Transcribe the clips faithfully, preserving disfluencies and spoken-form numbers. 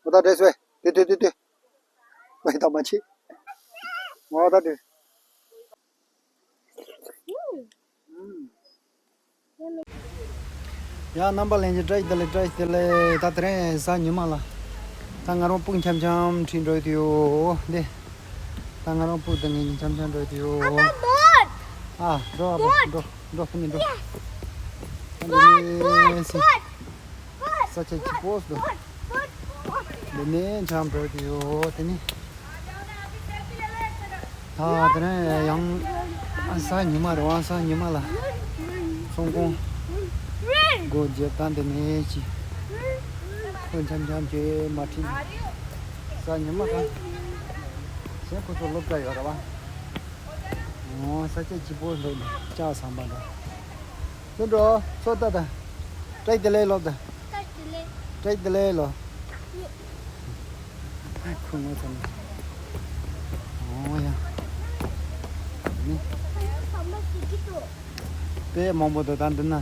ཨོ་ད་འདྲེས་སོ། དེ་དེ་དེ་དེ། ཝེ་ད་མ་ཆི། ཨོ་ད་འདྲེས། ཡ་རྣམ་པ་ལྷན་རྒྱས་བཀྲ་ཤིས་བདེ་ལེགས། བཀྲ་ཤིས་བདེ་ལེགས། ད་དེ་རིང་གཟའ་ཉི་མ་ལ། ད་ང་རང་སྤུན་འཆམ་འཆམ་ཁྲིད་འགྲོ་གི་ཡོད་འདི། ད་ང་རང་སྤུན་དང་ངེད་གཉིས་འཆམ་འཆམ་འགྲོ་གི་ཡོད། ཨ་འགྲོ་ཨ་འགྲོ་འགྲོ་འགྲོ་ཕུ་ནི་འགྲོ། ས་ཆ་སྐྱིད་པོ་འདུག་འདི་ནས་འཆམ་འགྲོ་གི་ཡོད་དེ་ནི། ད་དེ་ནས་ཡང་གཟའ་ཉི་མ་རེད་བ། གཟའ་ཉི་མ་ལ་ཚོང་ཁང་སྒོ་འབྱེད་སྟངས་དེ་ནས་ཅི་ཁོ་འཆམ་འཆམ་གྱི་མ་ཁྲིད། གཟའ་ཉི་མ་ག་གཞན་ཁོ་ཚོ་སློབ་གྲྭ་ཡོད་རེད་བ། ཨོ་ས་ཆ་སྐྱིད་པོ་འདུག་ལྕགས་ཟམ་པ་འདྲ། ལྷུན་གྲུབ་ཚོ་ལྟ་དང་། བཀྲ་ཤིས་བདེ་ལེགས་ལོ་ད། བཀྲ་ཤིས་བདེ་ལེགས། བཀྲ་ཤིས་བདེ་ལེགས་ལོ། ཁོ་ངོ་ཚ་ནི། ཨོ་ཡ། ནི། དཔེ་མང་པོ་འདུག་ད་འདི་ན།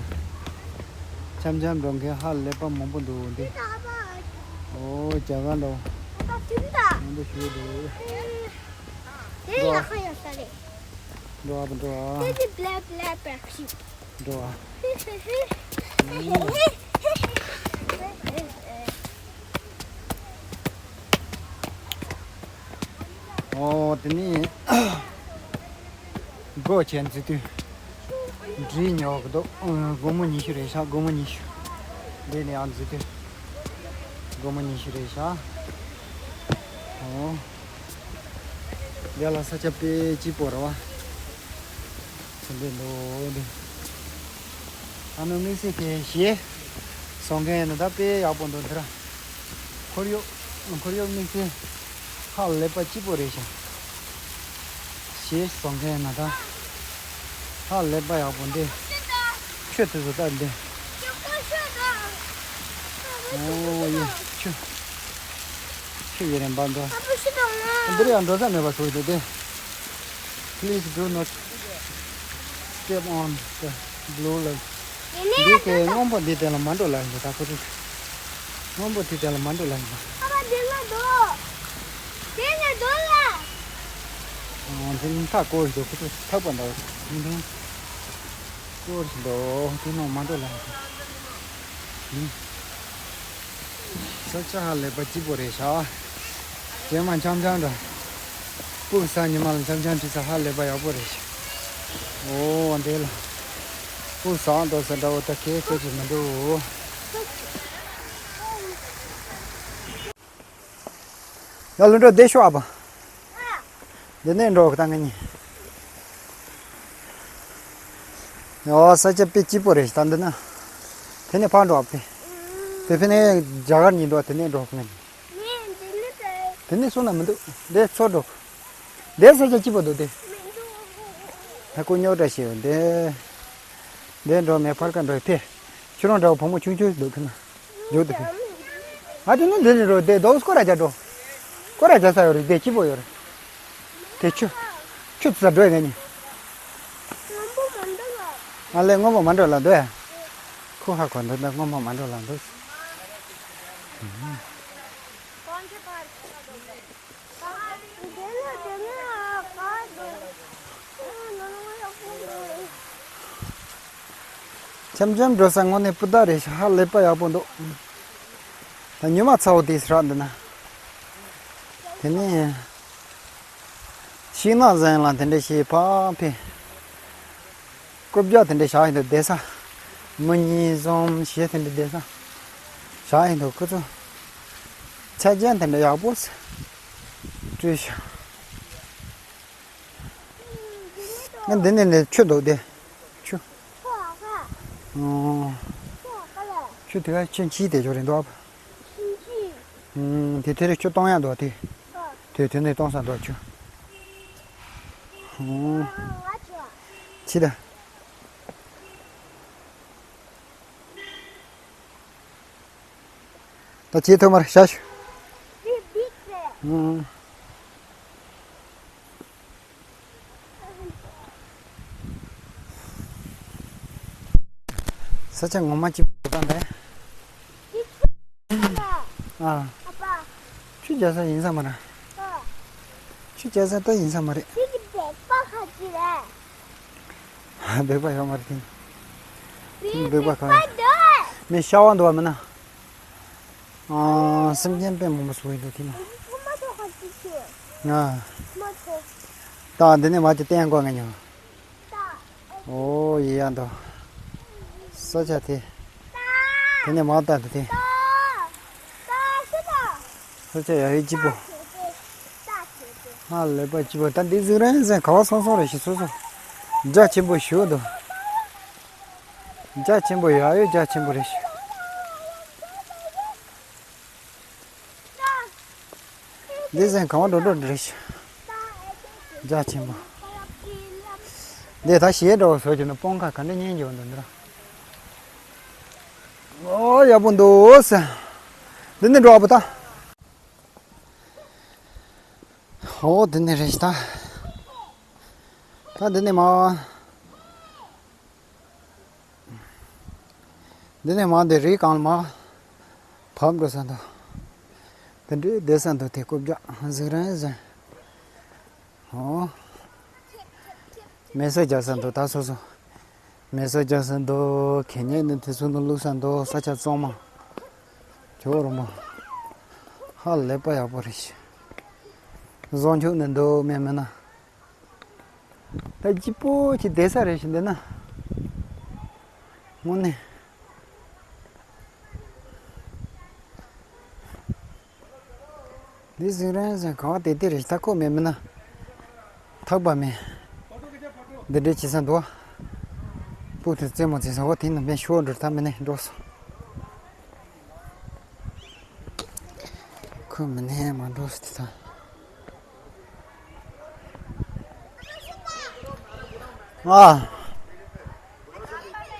འཆམ་འཆམ་འགྲོ་མཁན་ཧ་ལས་པ་མང་པོ་འདུག་འདི། ཨོ་རྒྱ་གར་འདྲ་བོ། མང་པོ་ཞིག་འདུག་དེ་ཡག་ཁ་ཡག་ས་རེད། འགྲོ་ཨ་འགྲོ་ཨ། དེ་དེ་black black black sheep། འགྲོ་ཨ། ཨོ་དེ་ནི་སྒོ་ཕྱེ་འཛུལ་དུས་འདྲིས་ཉོ་གི་འདུག་སྒོར་མོ་ཉི་ཤུ་རེད་ཤག་སྒོར་མོ་ཉི་ཤུ། འདི་ནས་ཡང་འཛུལ་དུས་སྒོར་མོ་ཉི་ཤུ་རེད་ཤག་ཨོ། ཡ་ལ་ས་ཆ་དཔེ་སྐྱིད་པོ་རེད་བ། ཚུར་འདི་འདུག་འདི། ཨ་ནུ་དམིགས་བསལ་གྱི་གཞས་བཟོ་མཁན་ནི་ད་དཔེ་ཡག་པོ་འདུག་འདི་ར། ཁོར་ཡུག་ཁོར་ཡུག་དམིགས་བསལ་ཧ་ལས་པ་སྐྱིད་པོ་རེད་ཤག་གཞས་བཟོ་མཁན་ནི་ད་ཧ་ལས་པ་ཡག་པོ་འདི། ཆུ་དེ་ཚོ་ལྟ་འདི། ཨོ་ཡ་ཆུ། ཆུ་ཡི་རིམ་པ་འགྲོ། འདིར་ཡང་འགྲོ་ས་མེད་པ་བཟོ་འདུག་སྟེ། Please do not step on the blue line. འདི་གའི་སྔོན་པོ་འདི་དེ་ལ་མ་འགྲོ་ལབ་ཡིན་ད་ཁོ་ཚོས། སྔོན་པོ་དེ་དེ་ལ་མ་འགྲོ་ལབ་ཡིན་ད། ཨ་ཕ་དེ་ལ་འགྲོ། དེ་ནས་འགྲོ་ལ། འདི་ནི་མཐའ་བསྐོར་ཞིག་འདུག་ཁོ་ཚོས་ཐག་པ་འདྲ་བོ་ཞིག་འདུག་སྐོར་ཞིག་འདུག་དེ་ནང་མ་འགྲོ་ལབ་ཡིན་ད། ས་ཆ་ཧ་ལས་པ་སྐྱིད་པོ་རེད་ཤག་རྗེས་མ་འཆམ་འཆམ་འདྲ། སྤུ་གུ་གཟའ་ཉི་མ་ལ་འཆམ་འཆམ་ཁྲིད་ས་ཧ་ལས་པ་ཡག་པོ་རེད་ཤག་ཨོ་འདི་ལ། སྤུ་གུ་ཟ་འགྲོ་ས་འདྲ་བོ་ད་གས་གས་ཅིག་མི་འདུག་ཡ་ལུ་འགྲོ་བསྡད་ཤོག་ཨ་ཕ། འདི་ནས་འགྲོ་གི་ད་ང་གཉིས། ཡ་ས་ཆ་དཔེ་སྐྱིད་པོ་རེད་ད་འདི་ན། དེ་ནས་ཕར་འགྲོ་ཨ་ཕ། དེ་ཕི་ནས་རྒྱ་གར་གཉིས་འགྲོ་དེ་ནས་འགྲོ་གི་ང་གཉིས། དེ་ནས་སོང་ན་མི་འདུག་འདི་ཚོ་འགྲོ། འདི་ས་ཆ་སྐྱིད་པོ་འདུག་སྟེ། ཧ་ཀོ་རྙོག་དྲ་ཞིག་ཡོད་འདི། འདི་འགྲོ་མེད་ཕར་ཀ་འགྲོ་ཕེ། ཁྱོད་རང་འདྲ་བོ་བུ་མོ་ཆུང་ཆུང་ཞིག་འདུག་ཁྱོད་ན། འཇུག་ཏུ་ཕེ། ཨ་དེ་ནི་འདི་ནས་འགྲོ་དེ་རྡོ་སྐོར་ར་རྒྱག་འགྲོ། སྐོར་ར་རྒྱག་ས་ཡོད་རེད་དེ་སྐྱིད་པོ་ཡོད་རེད། དེ་ཆུ། ཆུ་ཚ་འགྲོ་ཡ་ནི། ཨ་ལས་སྔོན་པོ་མ་འགྲོ་ལ་འདོད་ཡ། ཁོ་ཧ་གོ་འདོད་ན་སྔོན་པོ་མ་འགྲོ་ལ་འདོད། འཆམ་འཆམ་འགྲོ་ས་དངོས་གནས་སྤུ་ཟླ་རེད་ཤག་ཧ་ལས་པ་ཡག་པོ་འདུག་ད་ཉི་མ་ཚ་བོ་དེ་སི་རག་འདི་ན། དེ་ནས་ཤིང་ནགས་ཟིན་ལ་དེ་འདྲ་ཞིག་ཕ་ཕི། རྐུབ་བཀྱག་དེ་འདྲ་བཞག་ཡིན་འདུག་བསྡད་ས། མི་གཉིས་གསུམ་བཞི་དེ་འདྲ་བསྡད་ས། བཞག་ཡིན་འདུག་ཁོ་ཚོ། ཆ་རྐྱེན་དེ་འདྲ་ཡག་པོ་ཞིག་སྤྲད་ཤག་ང་འདི་ནས་ནས་ཆུ་འདུག་སྟེ། ཆུ། ཨོ། ཆུ་དེ་ག་ཆུ་འཁྱིལ་དེ་ཆུ་རེད་འདུག་ཨ། ཨུམ། དེ་དེ་རེད་ཆུ་གཏོང་ཡག་འདུག་དེ། དེ་དེ་ནས་གཏོང་ས་འདུག་ཆུ། ཨོ། ཕྱི་ད། ད་ཇེ་ཐུ་མར་ཤ་ཤུ། ཨུམ། ས་ཆ་ངོ་མ་ཅིག་པོ་དང་འདྲ། ཨ། ཆུ་རྒྱག་ས་ཡིན་ས་མ་རེད། ཨ། ཆུ་རྒྱག་ས་ད་ཡིན་ས་མ་རེད། དེ་གི་སྦལ་པ་ག་ཅི་རེད། སྦལ་པ་ཡོད་མ་རེད་དེ། དེ་སྦལ་པ་ག་རེད། མི་ཤ་བ་འདུག་བ་མིན་ན། ཨ། སེམས་ཅན་དཔེ་མང་པོ་བཟོ་ཡི་འདུག་དེ་ན། ང་། ད་འདི་ནས་མ་ཅིག་བསྟན་དགོས་ངེས་ཉོ། ཨོ་ཡི་ཡ་འདུག་ས་ཆ་དེ། དེ་ནས་མ་ལྟ་འདུག་དེ། ས་ཆ་ཡ་ཡི་སྐྱིད་པོ། ཧ་ལས་པ་སྐྱིད་པོ། ད་འདི་ཟིག་རེད་ཟེར་ག་བ་སོང་སོང་རེད་ཤི་སོ་སོ། རྒྱ་ཆེན་པོ་ཞུ་འདུག་རྒྱ་ཆེན་པོ་ཡ་ཡོད་རྒྱ་ཆེན་པོ་རེད་ཤི། འདི་ཟེར་གང་བ་འགྲོ་འགྲོ་འདྲ་ཞིག་རྒྱ་ཆེན་པོ། འདི་ད་ཞེ་འགྲོ་བཟོ་གྱུར་ན་སྤང་ཁ་ག་འདྲ་ཉན་གྱི་འདུག་འདི་ར། ཨོ་ཡག་པོ་འདུག་ཟེར། འདི་ནས་འགྲོ་བ་པོ་ད། ཨོ་འདི་ནས་རེད་ཤག་ད། ད་འདི་ནས་མ། འདི་ནས་མ་འདི་རི་སྒང་ལ་མ་བབས་འགྲོ་ས་འདུག་དེ་འདྲའི་བསྡད་ས་འདུག་དེ་རྐུབ་བཀྱག་ཟིག་རེད་ཟེར། ཨོ། མེ་སོ་རྒྱག་ས་འདུག་ད་སོ་སོ། མེ་སོ་རྒྱག་ས་འདུག་གད་སྙིགས་ནི་དེ་ཚོ་ནི་བླུགས་ས་འདུག་ས་ཆ་གཙང་མ། ཇོ་རོ་མ། ཧ་ལས་པ་ཡག་པོ་རེད་ཤག་བཟོ་འཇུག་ནི་འདུག་མེད་མིན་ན། ད་སྐྱིད་པོ་ཅིག་བསྡད་ས་རེད་ཤག་འདི་ན། དངོས་གནས། འདི་ཟིང་རན་ཟིང་ག་བ་དེ་དེ་རེད་ཤག་ད་ཁོ་མེད་མིན་ན། ཐག་པ་མེད། འདི་འདྲའི་བྱེད་ས་འདུག་བ། སྤུ་དེ་རྩེད་མོ་རྩེ་ས་འོ་དེ་ནི་མེད་ཤོར་འགྲོ་ད་མི་ནས་འགྲོ་སོང་། ཁོ་མི་ནས་མ་འགྲོ་སོང་དེ་ད། ཨ།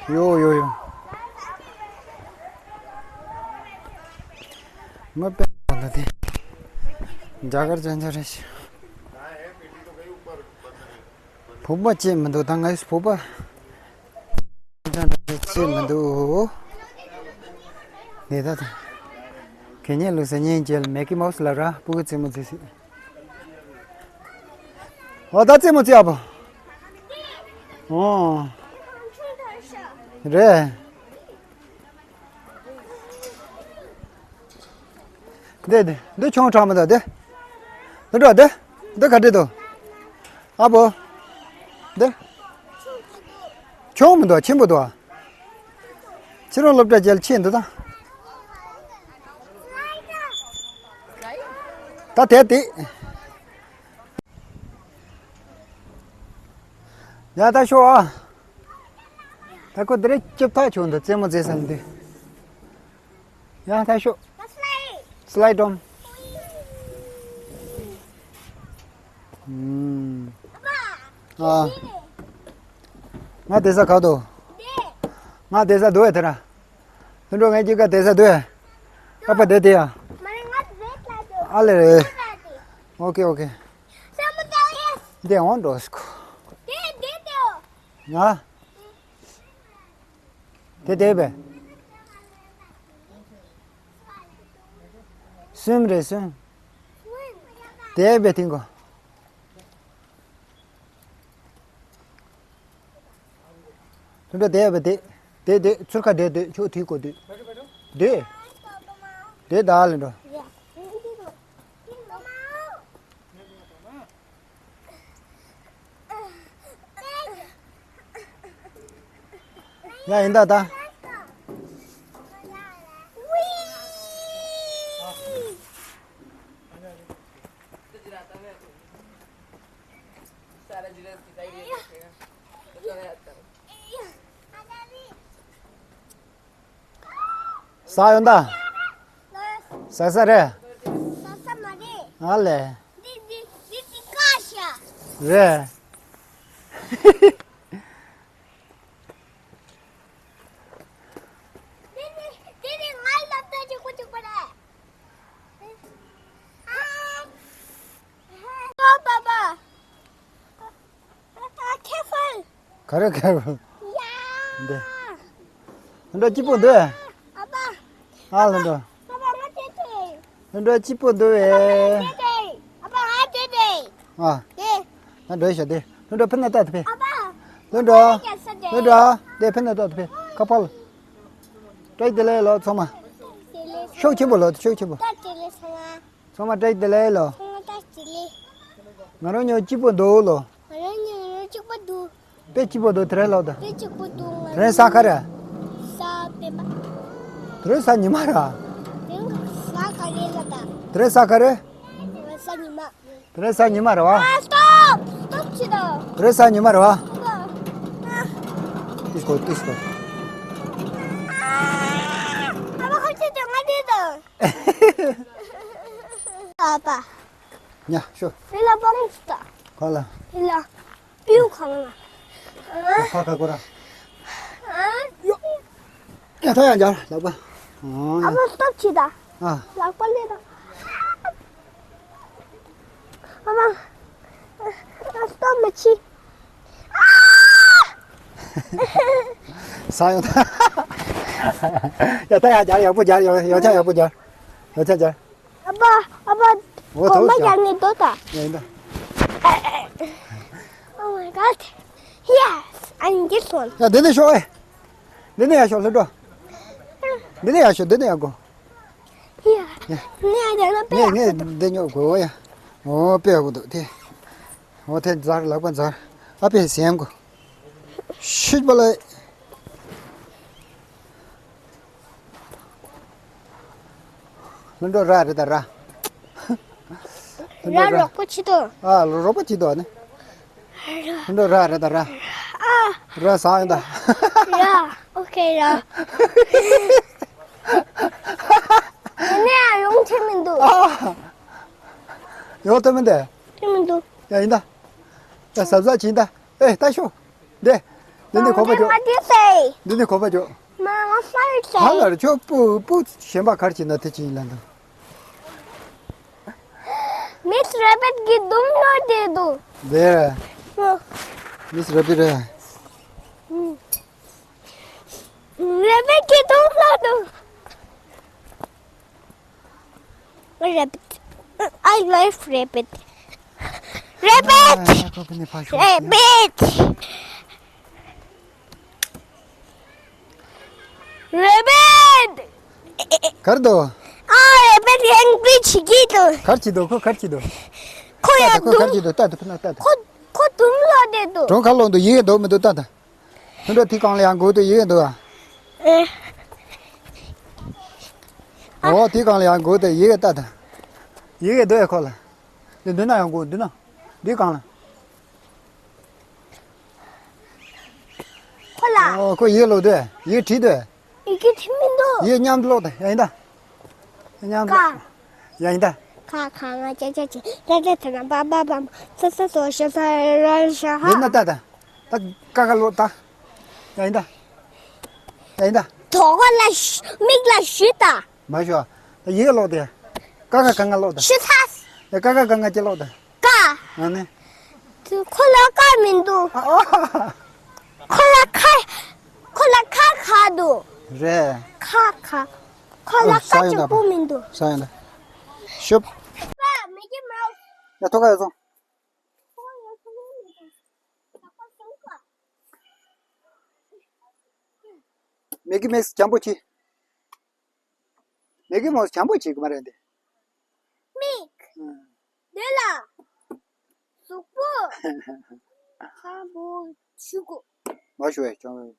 ཡོ་ཡོ་ཡོ། མི་དཔེ་ལ་དེ། རྒྱ་གར་ཅན་ཅན་རེད་ཤག་བུ་མོ་ཅིག་མི་འདུག་ད་ངའི་བུ་པ། ཅན་ཅན་ཅིག་མི་འདུག་ནས་ད་ད། གད་སྙིགས་བླུགས་ས་གཉེན་རྒྱལ་མེ་ཀི་མའོ་སི་ལབ་ར་སྤུ་གུ་རྩེད་མོ་རྩེ་སྲིད། འོ་ད་རྩེད་མོ་རྩེ་ཨ་ཕོ། འོ། རེད། འདི་འདི་འདི་ཆུང་དྲགས་མི་འདུག་འདི། འདི་འགྲོ་འདི། འདི་ག་འདྲ་འདུག་ཨ་ཕོ། འདི། ཆུང་མི་འདུག་ཆེན་པོ་འདུག་ཨ། ཕྱི་རོལ་སློབ་གྲྭ་རྒྱལ་ཆེ་འདུག་ད། ད་དེ་དེ། ཡ་ད་ཤོག་ཨ། ད་ཁོ་དེ་རིང་སྐྱིད་ཐག་ཆོད་འདུག་རྩེད་མོ་རྩེ་ས་འདི། ཡ་ད་ཤོག་སི་ལའིཌ་འགྲོམ། ཨུམ། ཨ། ང་བསྡད་ས་ག་འདུག་ང་བསྡད་ས་འདུག་ཨེ་དེ་ར། ལྷུན་གྲུབ་ངའི་སྐྱིད་ཀ་བསྡད་ས་འདུག་ཨེ། ཨ་ཕ་བསྡད་དེ་ཡ། ཨ་ལེ་རེད། ཨོ་ཀེ་ཨོ་ཀེ། འདི་འོང་འགྲོ་སི་ཁོ། ང་། དེ་དེ་བས། སུན་རེད་སུན། དེ་བས་ཐིང་གོ། དུ་འདྲ་དེ་བས་དེ། དེ་དེ་ཚུར་ཁ་དེ་དེ་ཆོ་ཐིག་གོ་དེ། དེ། དེ་ད་ལེ་འགྲོ། ཡ་ཡིན་ད་ད། ཟ་ཡོང་ད། ཟ་ས་རེད། ཟ་ས་མ་རེད། ཨ་ལེ། འདི་འདི་འདི་འདི་ཀ་ཤ། རེད། འདི་འདི་འདི་འདི་ང་ལ་ད་ཅི་ཁོ་ཅི་པ་རེད། ཨ། ཨ་པ་པ། ཨ་ཁེ་ཧྥལ། ག་རེ་ག་རེ། ཡ། འདི། འདི་སྐྱིད་པོ་འདུག་ཨ་པ། ཨ་ལ་འདི། ཨ་པ་ང་དེ་དེ། ལྷུན་གྲུབ་སྐྱིད་པོ་འདུག་བས། ཨ་ཕ་ང་དེ་དེ། ཨ། དེ། ང་འགྲོ་ཤོག་དེ། ལྷུན་གྲུབ་ཕི་ན་ལྟ་དུ་ཕེ། ཨ་ཕ། ལྷུན་གྲུབ། ལྷུན་གྲུབ་དེ་ཕི་ན་ལྟ་དུ་ཕེ། ཁ་པར། བཀྲ་ཤིས་བདེ་ལེགས་ལོ་ཚང་མ། ཤུགས་ཆེན་པོ་ལོ། ཤུགས་ཆེན་པོ། ཚང་མ་བཀྲ་ཤིས་བདེ་ལེགས་ལོ། ང་རང་ཉོ་སྐྱིད་པོ་འདུག་ལོ། ང་རང་ཉོ་སྐྱིད་པོ་འདུག་དཔེ་སྐྱིད་པོ་འདུག་དེ་རིང་ལོ་ད། དཔེ་སྐྱིད་པོ་འདུག་དེ་རིང་ས་ག་རེ། ས་པེ་མ། དེ་རིང་ས་ཉི་མ་རེད། དེ་རིང་ས་ག་རེ་ལ་ད། དེ་རིང་ས་ག་རེ། ས་ཉི་མ། དེ་རིང་ས་ཉི་མ་རེད་བ། ཨ་སྟོབ་སྟོབ་ཆི་ད། དེ་རིང་ས་ཉི་མ་རེད་བ། ཨ། ཏིས་གོ་ཏིས་གོ། ཨ་མ་ཁོ་ཆི་ད་ང་དེ་ད། ཨ་པ། ཉ་ཤོ། དེ་ལ་པང་ཆི་ད། ག་ལ། དེ་ལ། པིའུ་གང་ལ། ཁ་ཁ་གོ་ར། ཡ་ཐ་ཡ་འཇར་ལག་པ། ཨ་མ་སྟོབ་ཆི་ད། ཨ། ལག་པ་ལས་ད། ཨ་མ། སྟོབ་མ་ཆི། ས་ཡོང་ད། ཡ་ཐ་ཡ་འཇར་ཡག་པོ་འཇར། ཡོ་ཡོ་ཆ་ཡག་པོ་འཇར། ཡོ་ཆ་འཇར། ཨ་ཕ། ཨ་ཕ། འོ་གོམ་པ་ཐོག་ཅག་རྒྱག་ནས་སྡོད་དང་། ཡ་ཡིན་ད། Oh my God. Yes, I need this one. ཡ་འདི་ནས་ཤོག་ཨེ། འདི་ནས་ཡར་ཤོག་ལྷུན་གྲུབ། འདི་ནས་ཡར་ཤོག་འདི་ནས་ཡར་གོ། Yeah. ངས་ངས་འདི་ཉོ་དགོས་ཡ། འོ་དཔེ་ཡག་པོ་འདུག་དེ། འོ་དེ་འཛར་ལག་པ་འཛར། ཨ་ཕས་ཟེམ་གོ། ཤུགས་པ་ལ། ལྷུན་གྲུབ་ར་རེད་ད་ར། ལྷུན་གྲུབ་ར། ར་རོགས་པོ་ཆི་དོ། ཨ་རོགས་པོ་ཆི་དོ་ནི། ལྷུན་གྲུབ་ར་རེད་ད་ར། ཨ། ར་ཟ་ཡིན་ད། ར། ཨོ་ཁེ་ར། ནས་ཡོང་ཐུབ་མི་འདུག་ཨ། ཡོང་ཐུབ་མི་འདུག་ཐུབ་མི་འདུག་ཡ་ཡིན་ད། ད་གཟབ་གཟབ་བྱིན་ད། ཨེ་ད་ཤོག་འདི། འདི་ནི་གོ་པ་ཅོག་འདི་ནི་གོ་པ་ཅོག་ཧ་ལ་ར་ཁྱོད་སྤུ་སྤུ་གཞན་པ་གར་གྱིས་ན་དེ་ཅི་ཡིན་ལ་འདུག་མིས་རེ་བེད་ཀྱི་དུམ་ལོ་དེ་འདུག་དེ། མིས་རེ་བེད་རེད། རེ་བེད་ཀྱི་དུམ་ལོ་འདུག Rabbit. I love rabbit. Rabbit. Rabbit. Rabbit. གར་དོ། ཨ་རེ་བེད་ཡང་བི་ཆི་གི་དོ། གར་གྱི་དོ་ཁོ་གར་གྱི་དོ། ཁོ་ཡ་ཁོ་གར་གྱི་དོ་ལྟ་དོ་ཕི་ན་ལྟ་དོ། ཁོ་ཁོ་དུམ་ལོ་དེ་དོ། གྲོང་ཁ་ལོང་དུ་ཡི་གེ་འདོགས་མི་འདུག་ལྟ་དང་། ལྷུན་གྲུབ་དེ་གང་ལ་ཡང་སྒུག་དུ་ཡི་གེ་འདུག་ཨ། ཨེ། འོ་དེ་གང་ལ་ཡང་སྒུག་དུ་ཡི་གེ་ལྟ་དང་། ཡི་གེ་འདུག་ཨེ་ཁོ་ལ། འདི་འདི་ན་ཡང་སྒུག་འདི་ན། འདི་གང་ལ། ཁོ་ལ། འོ་ཁོ་ཡི་གེ་ལོག་དུས་ཡི་གེ་བྲིས་དུས། ཡི་གེ་བྲིས་མི་འདུག་ཡི་གེ་མཉམ་དུ་ལོག་དང་ཡ་ཡིན་ད། མཉམ་དུ་ལོག་ཀ་ཡ་ཡིན་ད། ཁ་ཁ་ང་ཅ་ཅ་ཅི་ཏ་ཏ་ཐ་ན་པ་པ་པ་ས་ས་སོ་ཤ་ས་ར་ཤ་ཧ། འདི་ན་ད་ད། ད་ཀ་ཀ་ལོག་ད། ཡ་ཡིན་ད། ཡ་ཡིན་ད། དོ་ག་ལ་ཤ་མིག་ལ་ཤི་ད། མ་ཤོ། ད་ཡི་གེ་ལོག་དེ། ཀ་ཀ་ག་ང་ལོག་ད། ཤི་ཚ། ཡ་ཀ་ཀ་ག་ང་ཅི་ལོག་ད། ཀ་ཨ་ནི། ཁོ་ལ་ཀ་མི་འདུག་ཨ་ཨ། ཁོ་ལ་ཁ། ཁོ་ལ་ཁ་ཁ་འདུག་རེད། ཁ་ཁ། ཁོ་ལ་ཨ་ས་ཡོང་ད་ཀ་གཅིག་པོ་མི་འདུག་ས་ཡོང་ད། ཤུབ། པ་མི་ཀི་མའུ་སི། ཡ་ཐོ་ཁ་ཡོད་སོང་། མི་ཀི་མའུ་སི་འཇམ་པོ་ཆེ། མི་ཀི་མའུ་སི་འཇམ་པོ་བྱེད་ཀྱི་མ་རེད་འདི། མིག་ཨང་། འདི་ལ། གཟུགས་པོ། ཁམ་བུ་ཆུ་གུ་མ་ཞུ་བས་ཀྱང་།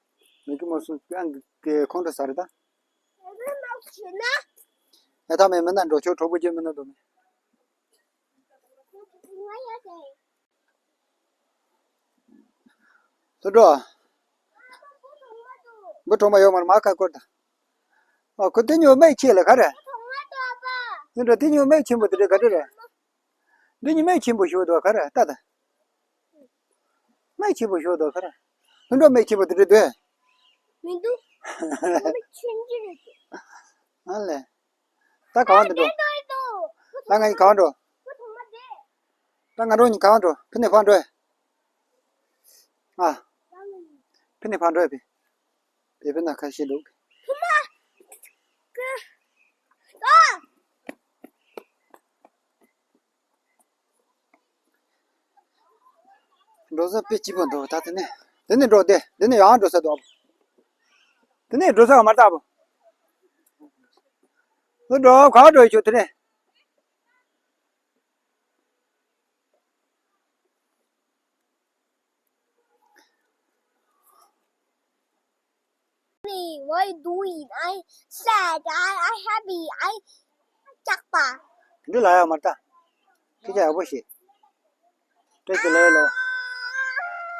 མི་ཀི་མའུ་སི་ཨང་གི་ཁོང་ཁྲོ་ཟ་རེད་ད། མི་ཀི་མའུ་སི་བྱེད་ན། ཨེ་ཐ་མེད་མི་ན་འགྲོ་ཆོག་གྲོགས་པོ་རྒྱུ་མི་ན་འགྲོ་མེད། ང་ཡ་ཟེར། ལྷུན་གྲུབ། འབུ་གྲོག་མ་ཡོད་མར་མ་ཁ་སྐོར་དང་། ཨ་ཁོ་དེ་ཉོ་མེད་ཁྱེད་ལ་ག་རེ། ལྷུན་གྲུབ་དེ་ཉོ་མེད་ཆེན་པོ་དེ་འདྲ་ག་འདྲ་རེད། འདི་ཉོ་མེད་ཆེན་པོ་ཞོ་དོ་ག་རེ་ལྟ་ད། མེད་ཆེན་པོ་ཞོ་དོ་ག་རེ། ལྷུན་གྲུབ་མེད་ཆེན་པོ་དེ་འདྲ་དོ། མི་འདུག་མི་ཆེན་གྱི་རེད། ཨ་ལེ། ད་གང་དུ་འགྲོ། ད་ང་གཉིས་གང་འགྲོ། ད་ང་རང་གཉིས་གང་འགྲོ་ཕི་ནས་ཕར་འགྲོ། ཨ། ཕི་ནས་ཕར་འགྲོ་ཡ་ཕི། བེ་བེ་ན་ཁ་ཤས་འདུག་ཨ། འགྲོ་ས་དཔེ་སྐྱིད་པོ་འདུག་ད་དེ་ནས། དེ་ནས་འགྲོ་དེ། དེ་ནས་ཡང་འགྲོ་ས་འདུག་དེ་ནས་འགྲོ་ས་མ་རེད་ད་པོ། འདི་འགྲོ་ག་འགྲོ་ཡི་ཆོག་དེ་ནས། What are you doing? I sad. I, I happy. I ཅག་པ། འདི་ལ་ཡ་མར་ལྟ། སྐད་ཆ་ཡག་པོ་བཤད། བཀྲ་ཤིས་བདེ་ལེགས་ལོ།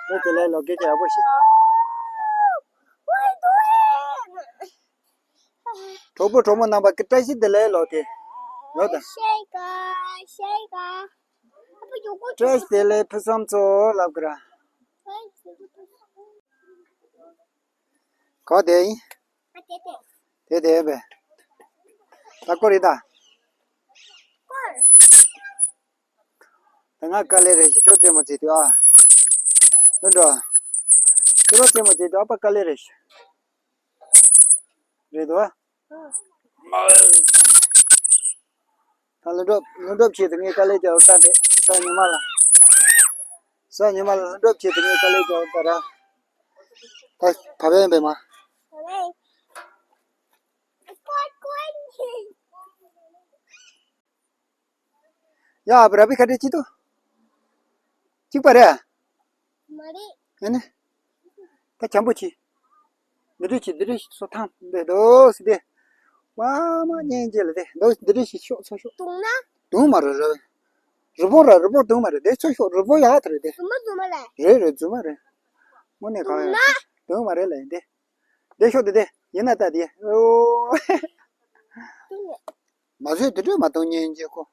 བཀྲ་ཤིས་བདེ་ལེགས་ལོ། སྐད་ཆ་ཡག་པོ་བཤད། What are you doing? གྲོགས་པོ་གྲོགས་མོ་རྣམ་པ་ཀྱི་བཀྲ་ཤིས་བདེ་ལེགས་ལོ་དེ། ལོ་དང་། ཤེས་ག་ཤེས་ག་བཀྲ་ཤིས་བདེ་ལེགས་ཕུན་སུམ་ཚོགས་ལབ་གི་ར། ག་དེ་ཡིན། དེ་དེ་ཡིན་པས། ད་སྐོར་ཡིན་ད། ད་ང་དཀའ་ལས་རེད་ཤག་ཁྱོད་རྩེད་མོ་རྩེ་དུས་ཨ། ལོ་འགྲོ། ཁྱོད་རང་རྩེད་མོ་རྩེ་དུས་ཨ་ཕ་དཀའ་ལས་རེད་ཤག་རེད་དོ། ད་ལྷུན་གྲུབ་ལྷུན་གྲུབ་ཆེད་དུ་ངས་དཀའ་ལས་རྒྱག་རོགས་ད་དེ་ས་ཉི་མ་ལ། ས་ཉི་མ་ལ་ལྷུན་གྲུབ་ཆེད་དུ་ངས་དཀའ་ལས་རྒྱག་རོགས་ད་ར། ད་བབས་ཡིན་པས་མ། ཡ་ཨ་བུ་ར་བི་ཁ་བྲལ་གཅིག་ཏུ། གཅིག་པ་རེད། མ་རེད། ཨ་ནི། ད་བྱམས་པོ་གྱིས། འདི་འདྲ་གྱིས་འདི་འདྲ་ཞིག་སོ་ཐང་འདི་འདུག་སི་དེ། བ་མ་གཉན་རྗེ་ལ་དེ་འདུག་འདི་འདྲ་ཞིག་ཤོག་ཚོ་ཤོག་དུང་ན། དུང་མ་རེད་རེད། རི་བོང་ར་རི་བོང་དུང་མ་རེད་དེ་ཚོ་ཤོག་རི་བོང་ཡག་ཐ་རེད་དེ། རྫུན་མ་རྫུན་མ་རེད། རེད་རེད་རྫུན་མ་རེད། དངོས་གནས་གང་ཡང་དུང་མ་རེད་ལ་ཡིན་དེ། དེ་ཤོག་དེ་དེ་ཡིན་ན་ད་དེ་ཨོ། མ་བཟོད་དེ་འདྲ་མ་གཏོང་ཉན་རྗེ་ཁོ།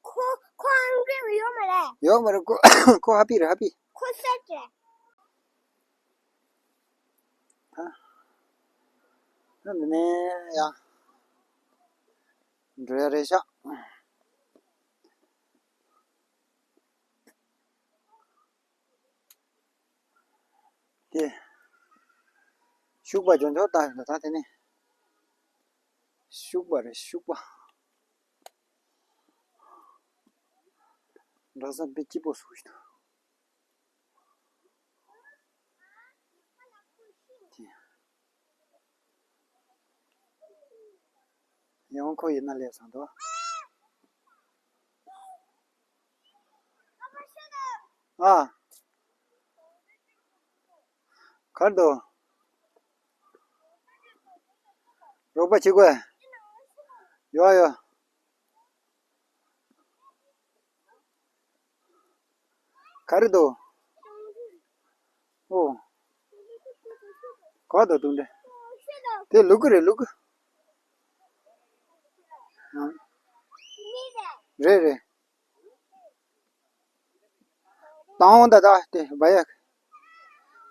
ཁོ་ཁོ་ཨང་ཀི་ཡོད་མ་རེད། ཡོད་མ་རེད་ཁོ། ཁོ་ཧ་པི་རེད་ཧ་པི། ཁོ་སད་རེད། ད་ད་འདི་ནས་ཡང་འགྲོ་ཡ་རེད་ཤག་དེ། ཤུག་པ་ཇོ་ཇོ་ལྟ་ཡོང་ད་ད་དེ་ནས། ཤུག་པ་རེད་ཤུག་པ། འགྲོ་ས་དཔེ་སྐྱིད་པོ་སུ་ཞིག་དང་། དེ། ཡང་ཁོ་ཡིན་ན་ལས་བཟང་དོ། ཨ། གར་འདུག་རོགས་པ་བྱེད་དགོས། ཡོ་ཡོ། ག་རེ་འདུག་ཨོ། ག་དང་དུང་འདྲ། དེ་ལུ་གུ་རེད་ལུ་གུ། ཨང་། རེད་རེད། དང་འོང་ད་ད་དེ་བ་ཡ།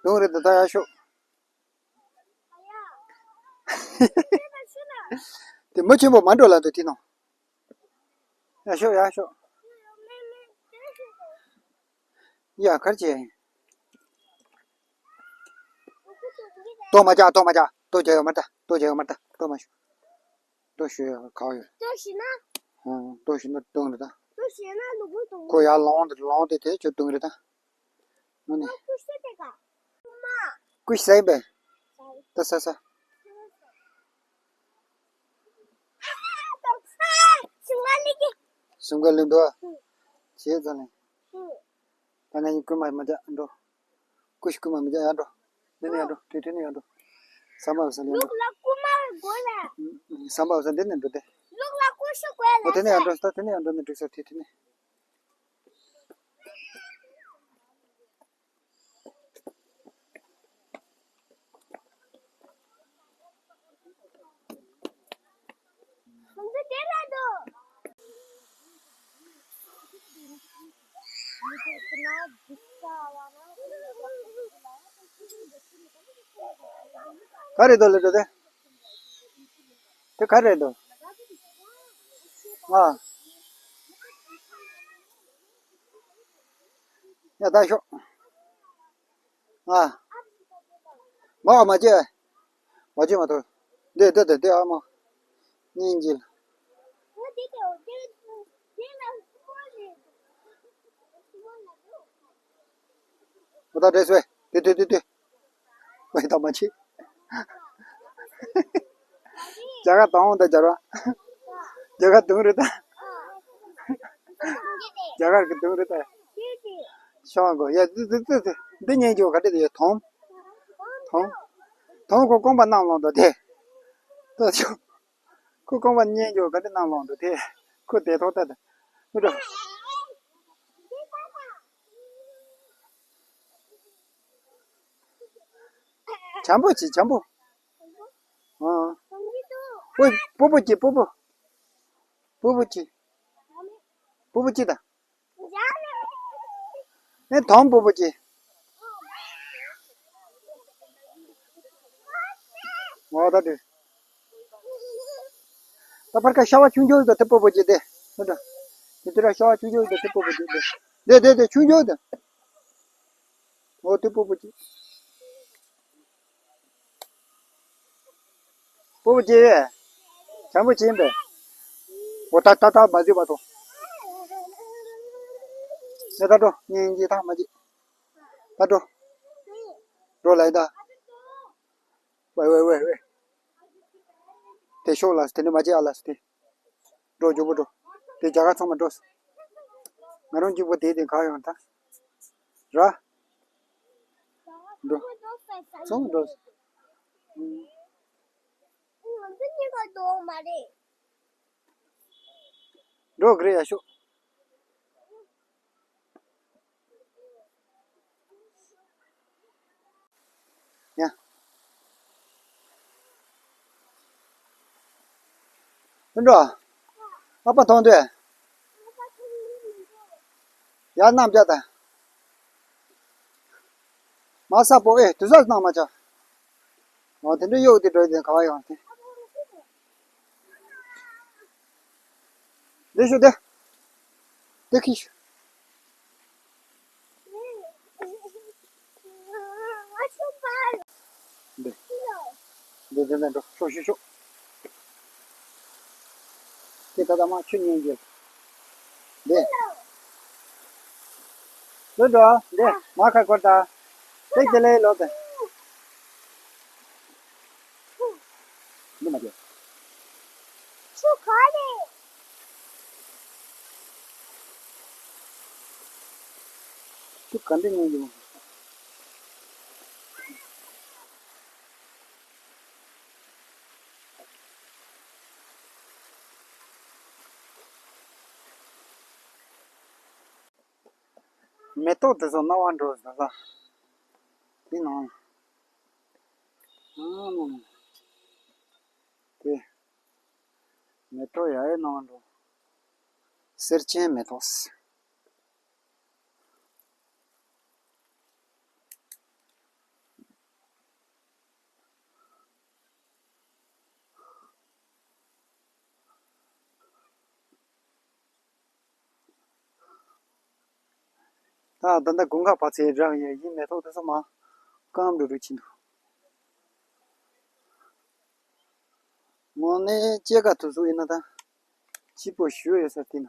དུང་རེད་ད་ད་ཡ་ཤོག་དེ་མི་ཆེན་པོ་མ་འགྲོ་ལ་འདུག་དེ་ནང་། ཡ་ཤོག་ཡ་ཤོག་ཡ་གར་བྱེད། ལྟོ་མ་རྒྱག་ལྟོ་མ་རྒྱག་ལྟོ་རྒྱག་ཡོད་མ་རེད་ད། ལྟོ་རྒྱག་ཡོད་མ་རེད་ད། ལྟོ་མ་ཤོག་ལྟོ་ཞུ་ཡོད་ག་ཡོད། ལྟོ་ཞུ་ན། ཨང་ལྟོ་ཞུ་ན་བཏུང་རེད་ད། ལྟོ་ཞུ་ན་ལུ་གུ་བཏུང་། ཁོ་ཡར་ལོང་དེ་ལོང་དེ་དེ་ཁྱོད་བཏུང་རེད་ད། ཨ་ནི། ལྟོ་ཞུ་དེ་ག་ཀུ་ཤུ་ཟ་ཡིན་པས། ད་ཟ་ཟ། གཟིམ་ཁ་ལེན་འདུག་ཨ། བྱས་ཙང་ནས། ད་ནས་ཡིན་རྐུན་མ་མི་རྒྱག་འགྲོ། ཀུ་ཤུ་རྐུན་མ་མི་རྒྱག་ཡར་འགྲོ། འདི་ནས་ཡར་འགྲོ་དེ་དེ་ནས་ཡར་འགྲོ། ཟམ་པ་བཟའ་ལེན་འགྲོ། ལུག་ལ་རྐུན་མ་དགོས་ལ། ཟམ་པ་བཟའ་འདི་ནས་འགྲོ་དེ། ལུག་ལ་ཀུ་ཤུ་དགོས་ལ། འོ་དེ་ནས་ཡར་འགྲོ་ད་དེ་ནས་ཡར་འགྲོ་ནས་འགྲིག་ས་དེ་དེ་ནས། ག་རེ་འདུག་ལེ་འགྲོ་དེ། དེ་ག་རེ་འདུག་ཨ། ཡ་ད་ཤོག་ཨ། མ་མ་བྱེད། མ་བྱེད་མ་ཐུབ། འདི་འདི་འདི་འདི་ཨ་མ། སྙིང་རྗེ། འོ་ད་འདྲེས་སོ། དེ་དེ་དེ་དེ། ཝེ་ད་མ་ཆི། རྒྱ་གར་དང་འོང་ད་རྒྱ་ར། རྒྱ་གར་དུང་རེད་ད། རྒྱ་གར་གི་དུང་རེད་ད། ཤོག་གོ་ཡ་དེ་དེ་དེ་དེ་འདི་ཉན་རྒྱུ་ག་དེ་དེ་ཡ་དོམ། དོམ། དོམ་ཁོ་རྐང་པ་ནང་ལོང་དོ་དེ། ད་ཆོ། ཁོ་རྐང་པ་ཉན་རྒྱུ་ག་དེ་ནང་ལོང་དོ་དེ། ཁོ་དེ་ཐོག་ད་དེ། ཨུ་ད། བྱམས་པོ་བྱེད་བྱམས་པོ། ཨ། ཨོ། སྤོ་སྤོ་བྱེད་སྤོ་སྤོ། སྤོ་སྤོ་བྱེད། སྤོ་སྤོ་བྱེད་ད། ཨེ་དོམ་སྤོ་སྤོ་བྱེད། ཨོ་ད་དེ། ད་ཕར་ཁ་ཤ་བ་ཆུང་ཆུང་དང་དེ་སྤོ་སྤོ་བྱེད་དེ། ཨོ་ད། དེ་དེ་ར་ཤ་བ་ཆུང་ཆུང་དང་དེ་སྤོ་སྤོ་བྱེད་དེ། དེ་དེ་དེ་ཆུང་ཆུང་དང་། འོ་དེ་སྤོ་སྤོ་ཅི། སྤོ་སྤོ་ཅི། བྱམས་པོ་ཅི་ཡིན་པས། འོ་ད་ད་ད་མ་བཟོད་པ་དང་། ནས་ད་འགྲོ་གཉེན་གྱི་ཐག་མ་བཅད། ད་འགྲོ། འགྲོ་ལ་ཡིན་ད། ཝེ་ཝེ་ཝེ་ཝེ། དེ་ཤོག་ལ་དེ་ནི་མ་བྱེད་ཨ་ལ་དེ། འགྲོ་མགྱོགས་པོ་འགྲོ། དེ་རྒྱ་གར་ཚང་མ་འགྲོ། ང་རང་གཅིག་པོ་དེ་དེ་ག་ཡོང་ད། ར། འགྲོ། ཚང་མ་འགྲོ། འགྲོ་གི་རེད་ཡ་ཤོག་ཡ། ལྷུན་གྲུབ། ཨ་ཕ་མཐོང་དུས། ཡར་གནམ་བྱ་དང་། མ་ས་པོ་ཨེ་དུས་ས་གནང་མ་བྱ། འོ་དེ་འདྲ་གཡོག་དེ་འགྲོ་དེ་ག་བ་ཡོང་དེ། འདི་ཤུ་དེ། འདི་ཁི་ཤུ། འདི། འདི་འདི་འདི་འགྲོ་ཤོག་ཤོག་ཤོག་དེ་ད་ད་མ་ཆུ་ཉན་གྱི། འདི། འདི་འགྲོ་འདི་མ་ཁ་སྐོར་ད། དེ་དེ་ལས་ལོག་དེ། འདི་མ་རྒྱབ། ཆུ་ག་རེ། ཆུ་ག་འདྲ་ཉན་རྒྱུ། མེ་ཏོག་དེ་ཚོ་སྣང་བ་འགྲོ་ཟེར་ལ། དེ་ནང་། ཨ་ནང་། དེ། མེ་ཏོག་ཡ་ཡའི་སྣང་བ་འགྲོ། གསེར་ཆེན་མེ་ཏོག་ད་ད་ལྟ་དགུན་ཁ་བབས་ཚེ་རང་ཡ་ཡིན་མེ་ཏོག་དེ་ཚོ་མ་སྐམ་འགྲོ་རུ་ཕྱིན་འདུག་དངོས་གནས་སྐྱེས་སྐར་དུས་ཚོད་ཡིན་ན་ད་སྐྱིད་པོ་ཞུ་ཡོད་ས་དེ་ན་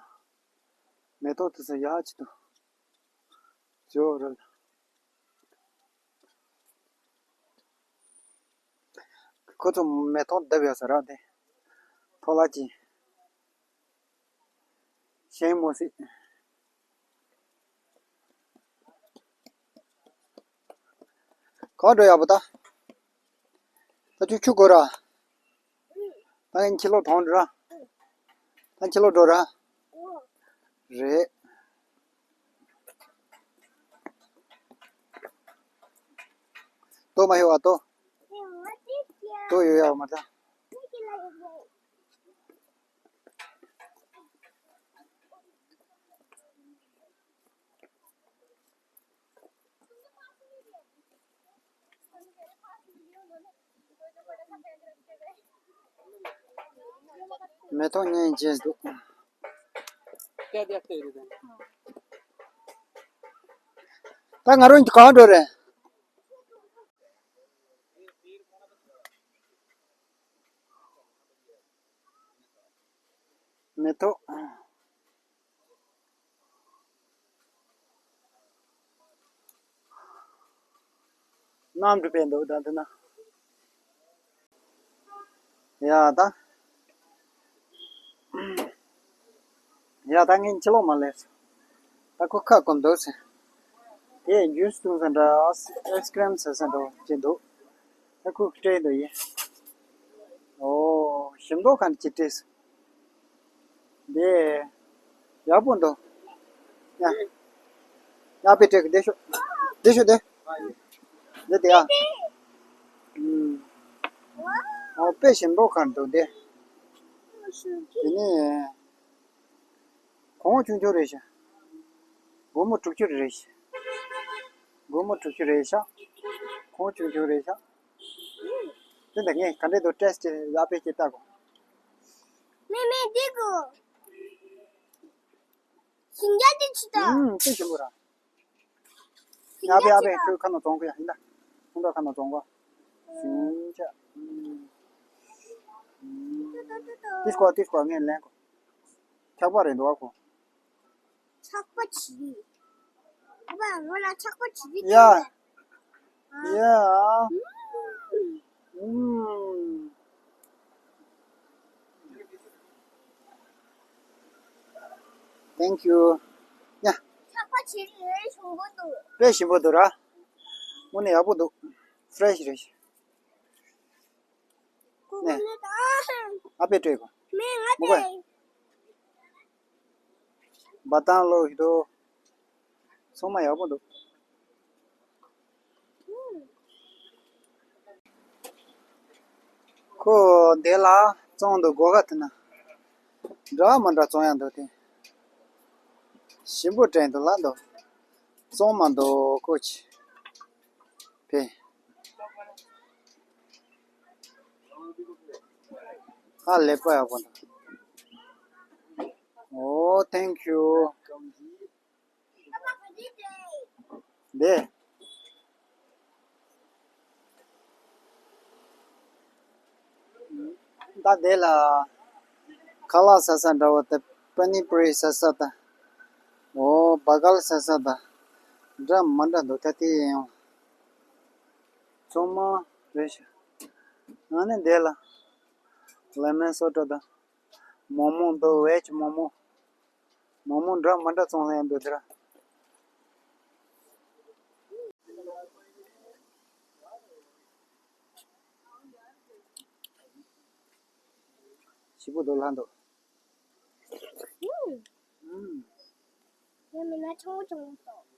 མེ་ཏོག་དེ་ཚོ་ཡག་ཅིག་འདུག་ཇོ་རལ། ཁོ་ཚོ་མེ་ཏོག་བརྡབ་ཡོད་ས་ར་དེ། ཐོ་ལ་ཅི། ཤེས་མོ་སྲིད། གང་འགྲོ་ཡག་པོ་ད། ད་ཆུ་ཆུ་གོ་ར། ད་ཁྱི་ལོ་དོང་འགྲོ་ར། ད་ཁྱི་ལོ་འགྲོ་ར། རེད། ལྟོ་མ་ཡོད་བ་ལྟོ། ལྟོ་ཡོད་ཡག་མ་ད། མེ་ཏོག་ཉན་བྱས་འདུག་ད་ང་རང་གང་འགྲོ་རེད། མེ་ཏོག་གནམ་གྲུ་པའི་འདུག་ད་འདི་ན། ཡ་ད། ཡ་ད་ངས་ཕྱི་ལོགས་མ་སླེབས་སོང་། ད་ཁོ་ཁ་སྐོམ་འདུག་ཟེར། དེ་ཇུས་བཏུང་ས་འདྲ་ཨེས་ཀྲིམ་ཟ་ས་འདྲ་ཅིག་འདུག་ད་ཁོ་སྤྲད་འདུག་ཡིན། ཨོ་ཞིམ་མདོག་ག་འདྲ་ཅིག་སྤྲད་སོང་། འདི་ཡག་པོ་འདུག་ཡ། ཡ་པེ་སྤྲད་གི་བསྡད་ཤོག་བསྡད་ཤོག་བསྡད། འདི་དེ་ཡ། ཨུམ། ཨོ་དཔེ་ཞིམ་པོ་གང་འདུག་འདི། དེ་ནི། གོང་ཆུང་ཆུང་རེད་ཤག་སྒོར་མོ་དྲུག་ཅུ་རེད་ཤག་སྒོར་མོ་དྲུག་ཅུ་རེད་ཤག་གོང་ཆུང་ཆུང་རེད་ཤག་དེ་འདྲ་ངས་ག་འདྲས་འདུག་ཊེ་སི་ཊི་ཡ་པེ་སྤྲད་ལྟ་གོ། མེ་མེ་འདི་གོ། ཞིང་རྒྱ་དེ་ཅི་ད། ཨུམ་དཔེ་ཞིམ་པོ་ར། ཡ་པེ་ཡ་པེ་ཁྱོད་ཁ་ནང་བཙོང་གི་ཡ་ཡིན་ད། ཁོང་ཁྲོ་ཁ་ནང་བཙོང་གོ། ཞིང་ཆ། ཏིས་ཀོ་ཏིས་ཀོ་ངས་ལེན་གོ། ཆག་པ་རེད་འདུག་གོ། ཆག་པ་ཆི་རེད། ཨ་ཕ་ང་ལ་ཆག་པ་ཆི་རེད། ཡ། ཡ། ཨུམ། Thank you. ཡ། ཆག་པ་ཆི་རེད་ཞིམ་པོ་འདུག་དཔེ་ཞིམ་པོ་འདུག་ར། དངོས་གནས་ཡག་པོ་འདུག་ཕི་རེ་ཤི་རེད། ནས། ཨ་པེ་སྤྲད་གོ། མི་ང་མི་དགོས། དེ། བ་ཏང་ལོ་ཡི་དོ། ཚང་མ་ཡག་པོ་འདུག་ཁོ་འདི་ལ་བཙོང་འདུག་སྒོ་ཁ་དེ་ན། འདྲ་མི་འདྲ་བཙོང་ཡག་འདུག་དེ། ཞིམ་པོ་དྲན་འདུག་ལ་འདུག་བཙོང་མ་འདུག་ཁོ་ཆི། ཕེ། ཨ་ལེགས་པ་ཡག་པོ་འདུག་ཨོ་thank you། འདི། ད་དེ་ལ་ཁ་ལག་ཟ་ས་འདྲ་བོ་དེ་པ་ནི་པུ་རི་ཟ་ས་དང་། འོ་བ་གལ་ཟ་ས་དང་། འདྲ་མི་འདྲ་འདུག་ད་དེ་ཡང་ཚང་མ་རེད་ཤག་ང་ནི་འདི་ལ་ལེ་མོན་སོ་ཌ་དང་མོག་མོག་འདུག་ཝེཇ་མོག་མོག་མོག་མོག་འདྲ་མི་འདྲ་བཙོང་ལེ་འདུག་དེ་ར། ཞིམ་པོ་འདུག་ལྷ་འདུག་ཨུམ། ཨུམ། ཡང་མིན་ན་ཆུང་ཆུང་སོང་